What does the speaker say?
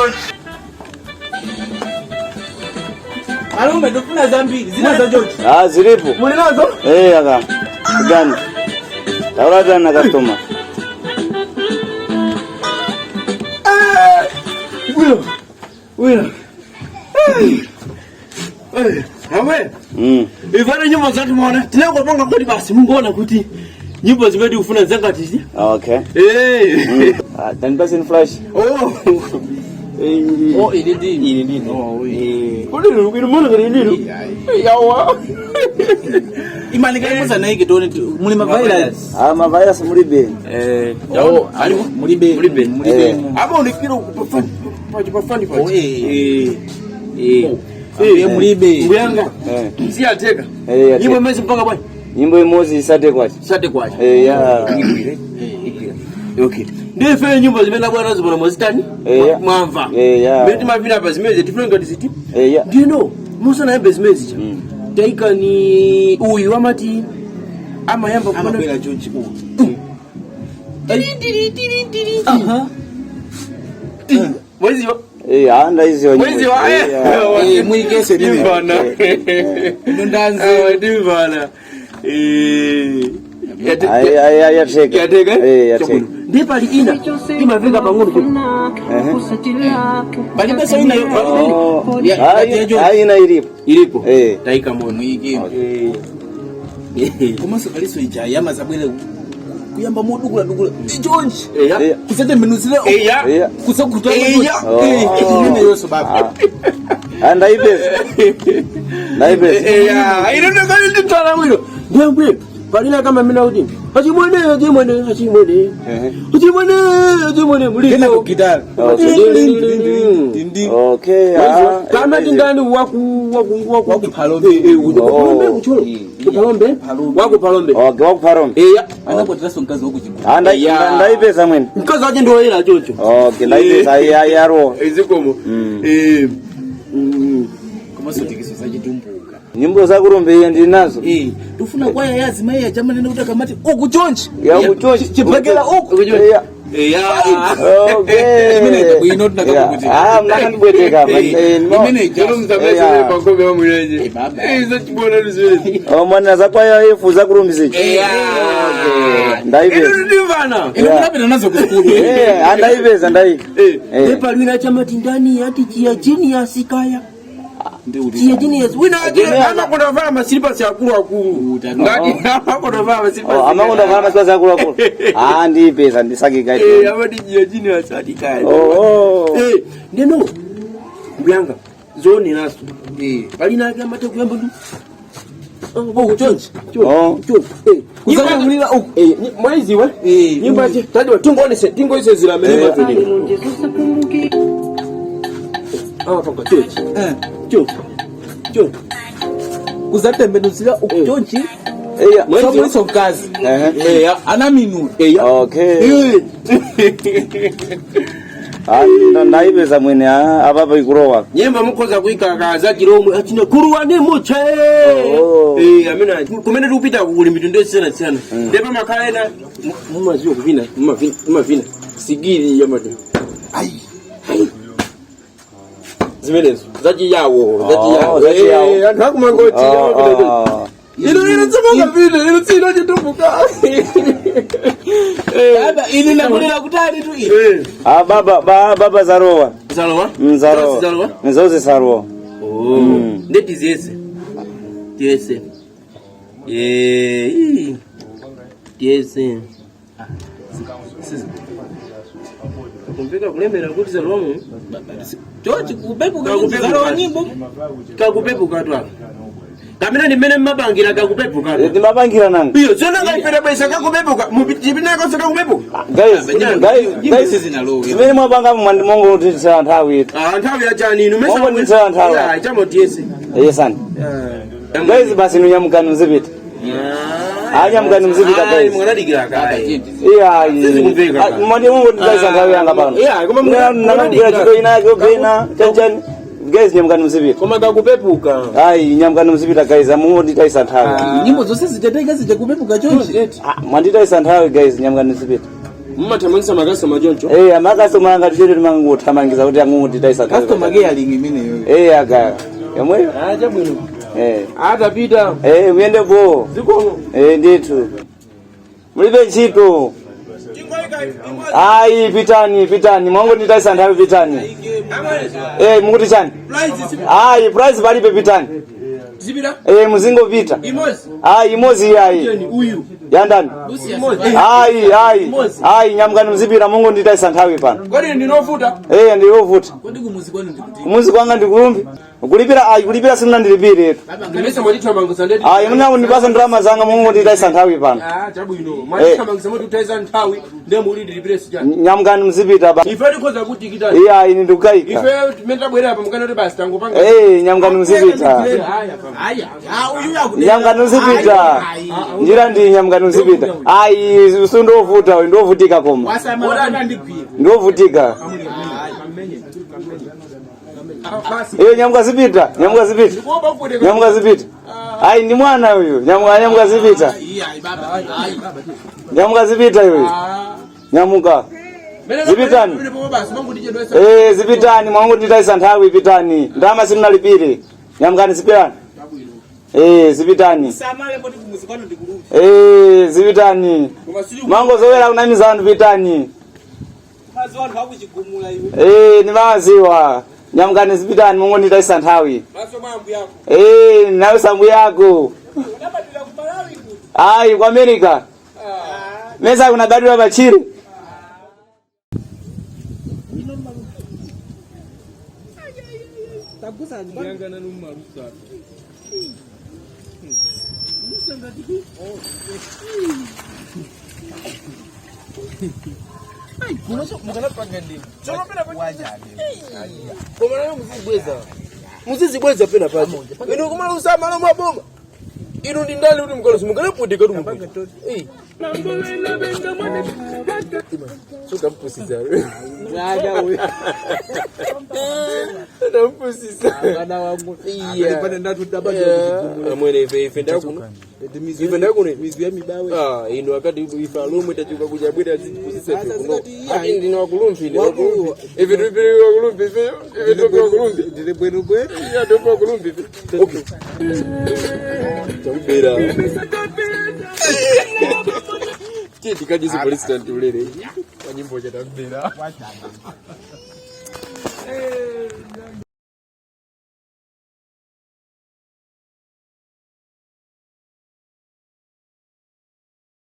chonchi. Malume, ndifuna zambiri zina za chonchi. Ah, zilipo. Muli nazo? Eh, aka. Gani? Taura na customer. Wino. Wino. Awe. Ivana nyimbo zatu mwana. Tinakopanga kuti basi mungoona kuti nyimbo zimene tikufuna zangatizi. Okay. Eh. Ah, tanipaseni flash. Oh. Eh. Oh, ili ndi. Ili ndini. Oh, Eh. Kodi lero mbona kali lero? Yawa. Imanika imuza naike tione muli ma virus. Ah, ma virus mulibe. Eh. Oh, ali mulibe. Mulibe. Mulibe. Eh. Apa ulikira kupafani. Pachi pafani Oh, pachi. eh. Eh. Eh, mulibe. Mbuyanga. Eh. Si ateka. Eh, yateka. Nyimbo imezi mpaka bwana. Nyimbo imodzi isate kwacha. Sate kwacha. Eh, ya. Okay. Ndife nyimbo zimene bwana zibona mwazitani? Eh, ya. Mwamva. Eh, ya. Mbeti mavina pa zimene tifuna ngati ziti. Eh, ya. Ndino musanayambe zimene zija. Taika ni uyu amati amayamba kupanda Amabwera chonchi uyu. Tiri, tiri, tiri, tiri. Aha. Mweziwa. Eh, ah, ndaiziwa nyimbo. Mweziwa. Eh, ya. Eh, mwikese nini? Ndimvana. Ino ndanze. Eh, ndimvana. Eh. Ai, ai, ai, yateka. Yateka? Eh, yateka. Ndi pali ina imaveka pang'ono kuti Palibe saina yo. Oh. Ya, Ah, ya chonchi. ah, ina ilipo. ilipo. Eh. Taika mono. Mwike. Eh. Komanso paliso ija yamazabwere kuyamba modukula dukula. Ichonchi. Eya. Eh. Kusatembenuzira. Eya. Eh, ya. Kusakuta. Eya. Oh. Imene yonso baba. Ah, ndaipeza. Ndaipeza. Eya. Ino ndakali nditala bwino. Ndiyambwe. Palina kama mina kuti. Achimwene, achimwene, achimwene. Eh. Achimwene, achimwene muli. Kena kugitara. Okay. Okay. Ah, Kama eh, ndingani waku waku waku Waku Palombe. Eh, eh, waku Oh. Palombe kucholo. Ku Palombe. Palombe. Waku Palombe. Okay, wakupharombe. Eya. Anakwatiranso mkazi wakuchigulu. Ah, Ya. ndaipeza mwene. Mkazi wache ndio chocho. Okay, ndaipeza. Ai, ai, yaro. Ezikomo. Eh. Mm. Komanso tikiso zachitumbuka. Nyimbo zakurumbe iye ndinazo. Eh, tufuna kwaya ya azimayi achamanene kuti akamati uku chonchi. Ya kuchonchi. Chibhekera uku. Eh, ya. Eya. Okay. Imene ija bwino tinakakuti. Ah, mnakandibweteka apa. Eh, no. Imene ija. Cholo mzamese Eya. pakombe wa mwenyeji. Eh, baba. Eh, za chibona luzuri. Oh, mwana zakwaya ifu zakurumbizichi. Eya. Ndaipeza. Ino ndimvana. Ino munapita nazo ku sukulu. Eh, ah, ndaipeza ndaika. Eh, Eh. nepalwina chamati ndani ati chia chini ya sikaya. Ndi Chia chini ya wina ati Junior. amakonda vala masilipasi akulu akulu. Uta- Ngati amakonda vala masilipasi. Oh, amakonda vala masilipasi akulu akulu. Ah, ndiipeza ndisakika Eh, amati chia chini ya sikaya. Oh, oh. Eh, ndeno mbuyanga zone naso. Eh. Palina ake amate kuyamba ndu. Oh, chonchi. Oh. Chonchi. Eh, Kuzakulira uku. Eh, mwaiziwe? Eh. Nyimba ati tadiwa tingoonese tingoise zira mene Eh. mazoni. Ah, panga chonchi. Eh. Chonchi. Chonchi. Kuzatembenuzira uku Eh. chonchi. Eh, ya. Somuliso mkazi. Eh. Eh, Anaminula. eh. Okay. Eh. Ah, ndaipeza mwene ah, apapa ikurowa. Nyimba mukhoza kuika kaza chiromwe achina kuruwane muche. Oh. Eh, amena kumene tikupita kuli mitundu yosiyana-siyana. Ndipo makhala ena mumaziwa kuvina, mumavina, mumavina. Sigiri yamati. Ai. Ai. Zimenezo zachiyawo, zachiyawo. Oh, zachiyawo. Eh, anthu akumangoti. Oh, oh. Ino ino tsimanga vile, ino tsino chitumbuka. Eh. Baba, ili nakulira kutali tu ili. Eh. Ah, baba, baba zarowa. Zalowa? Mzarowa. Zalowa? Nzoze sarowa. Oh. Ndeti ziyese. Tiyese. Eh. ii. Tiyese. Kumveka kulemera kuti zalowa Chonchi kupepuka Kakupepuka. zalowa nyimbo. kakupepuka tu apa. Kamene ndimene mmapangira kakupepuka. Eh, Ndimapangira nanga. Iyo zona ngaipera bwesa kakupepuka. Mupitinakonso kakupepuka. Guys, guys, Nyimbo guys. sizinalowe. Zimene mwapanga mwandimongo kutitsira nthawi itu. Ah, nthawi yachani inu Mombo nditsira nthawi. Yeah, chamo tiyese. Yesani. Guys, basi nunyamukani mzipita. Anyamukani mzipita guys. Mwanadikira kaye. Iya, Sizikumveka. mwandimongo kutitsira nthawi yanga pano. Yeah, koma Nanagwira chito ina yake bena, chanchani. Guys, nyamukani mzipita. Koma kakupepuka. Ayi, nyamukani mzipita guys, amungo nditaisa nthawi. Nyimbo zonse zichatenga zichakupepuka chonchi. Ah, mwanditaisa nthawi guys, nyamukani mzipita. Mumathamangisa makasitoma choncho? Eh, amakasitoma anga tichete timangothamangiza kuti angongotitaisa. Customer care imeneyo. Eh, aka yomweyo. Ah, chabwino. Eh. Atapita. Eh, muyende bo. Zikomo. Eh, ndithu mulibe ntchito. Ayi, pitani, pitani, mwangonditaisa nthawi, pitani. Eh, mukuti chani? Ayi, price palibe, pitani. Zipita. Eh, muzingopita. Imodzi. Ayi, imodzi ayi. Uyu. Yandani? Imodzi. Ayi, ayi. Imodzi. Ayi, nyamukani muzipita, mungonditaisa nthawi pano. Kodi ndinovuta? Eh, ndiyovuta. Kodi kumuzi kwanu ndikuti? Kumuzi kwanga ndikulumbi. Kulipira, ayi, kulipira simunandilipire. Ndimese mwatithamangisa ndeti. Ayi, munakundipasa ndalama zanga, mungonditaisa nthawi pano. Ah, chabwino. Mwatithamangisa moti kutaiza nthawi ndiye muli ndilipire sijani. Nyamukani muzipita ba. Ife tikhoza kuti kitani. Iya, ayi, ndikukayika. Ife timene tabwera apa mukana kuti basi tangopanga. Eh, nyamukani muzipita. Haya pa. Aya, ah, uyu yakuti. Nyamukani muzipita. Njira ndi nyamukani muzipita. Ayi, sundovuta uyu, ndovutika koma. Wasamala ndigwira. Ndovutika. Basi. Iyo, nyamuka zipita, nyamuka zipita. Kuopa kufutika. Nyamuka zipita. Ayi, ndi mwana uyu. Nyamuka, nyamuka zipita. Iya, baba. Ayi. Nyamuka zipita uyu. Nyamuka. Zipitani. Basi mangu ndichedwesa. Eh, zipitani, mwangonditaisa nthawi, pitani. Ndalama simunalipire. Nyamukani, zipitani. Eh, zipitani. Samale poti kumuzi kwanu ndikulumbi. Eh, zipitani. Koma sili Mangozowera kunamiza anthu, pitani. Mazi wanthu akuchigumula iwe. Eh, ndimawaziwa. Nyamukani zipitani, mungonditaisa nthawi. maso mambu yako. Eh, nawe sambu yako. Unabadilira ku Malawi kuti. Ayi, ku America. Mesa kunabadilwa pachiri. Yangana numarusa. Koma nayo muzibweza. Muzizibweza pena pacho. Inu kumalusa malo maboma. Inu ndi ndani kuti mukalosi mukanaputika tu mukuti. Eh. Suka mpusisa. Mwana uyu. Ndampusisa. Mwana wangu. Iya. Pane ndatu dabadilira kuchigumula. Amwene ife ife ndakuno. Ife ndakuno. Mizu ya mibawe. Ah, inu akati ife alomwe tachuka kuchabwera zipusisa ife Sasa kuno. zikati iya. Ati ndino wakulumbi ine Wakulu. wakulumbi. Ife tupiri wakulumbi ife ife tupiri wakulumbi. Ndile bwenu bwenu. Iya tupiri wakulumbi ife. Okay. Chakubera. Tiye tikajise police stand ulere. Kwa nyimbo cha tambera.